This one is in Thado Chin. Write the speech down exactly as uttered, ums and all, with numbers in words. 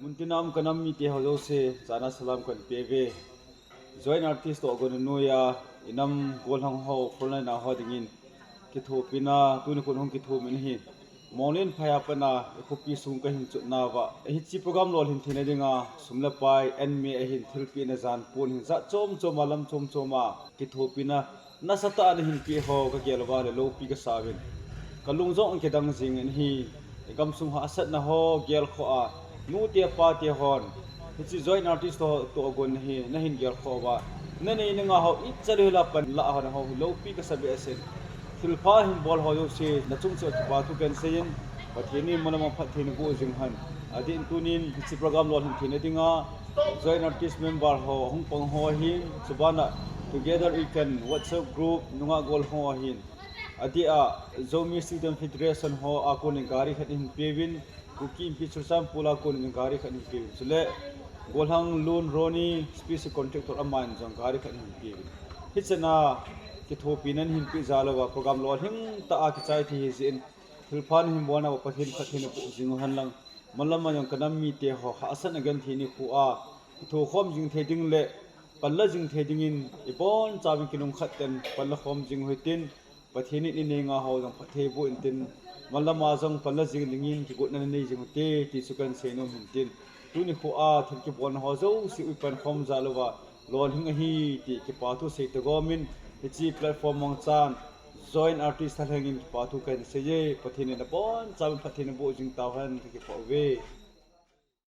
Muntina um kanam mite ho jouse, chana salam kahin peuve. Joint artist toh agon noiya, inam golhang ho, frontline ho dingin kithopina tuni khun hung kithomin ahi. Morning phaiya pat a ikhopi sung kahin chotnauva, hiche program lolhin theina dinga sum le pai, an me ahin, thilpehna jan pon ahin, jat chom choma, lam chom choma kithopina nasatah a nahin peh ho kagel uva le loupi kasauvin, kalung jong kidang jengin ahi. Igamsung hahsatna ho gelkhoh a, nute pate hon hiche joint artist toh, toh agon hi nahin gelkhoh uva, nanei nanga ho ichan hila pan lah ho naho hi loupi kasa behseh in. Thilpha hin bol ho jouse nachung cheh uva kipa thu kahin seiyin, Pathen in malam a phatthei naboh jing hen. Adeh in tunin hiche program lolhin theina dinga joint artist member ho ahung pang ho ahin, chubana Together We Can WhatsApp group nungah gol ho ahin, adeh a Zomi Student Federation ho a konin gari khat ahin peuvin, Kuki Inpi Churachandpur a konin gari khat ahin peuvin, chule golhang Lun Ronnie, special contractor, aman jong gari khat ahin peuvin. Hichana kithopina nahin peh jal uva program lolhing tah a kichai thei ahijeh in, thilpha nahin bolnauva Pathen phatthei naboh jing uhen lang, malam a jong kanam mite ho hahsatna genthei nikho a kithokhom jing thei ding le panla jing thei dingin ibonchauvin kilungkhat tah in panla khom jing uhitin, Pathen in inenga ho jong phatthei boh intin, malam a jong panla jing dingin kigotna nanei jing ute ti chu kahin seinom hintin, tuni nikho a thil kibolna ho jouse uipan khom jal uva lolhing ahi ti kipa thu sei tagomin, hiche platform mangchan joint artist thalhengin kipa thu kahin seiye. Pathen in abonchauvin phatthei naboh jing tauhen, kakipah uve.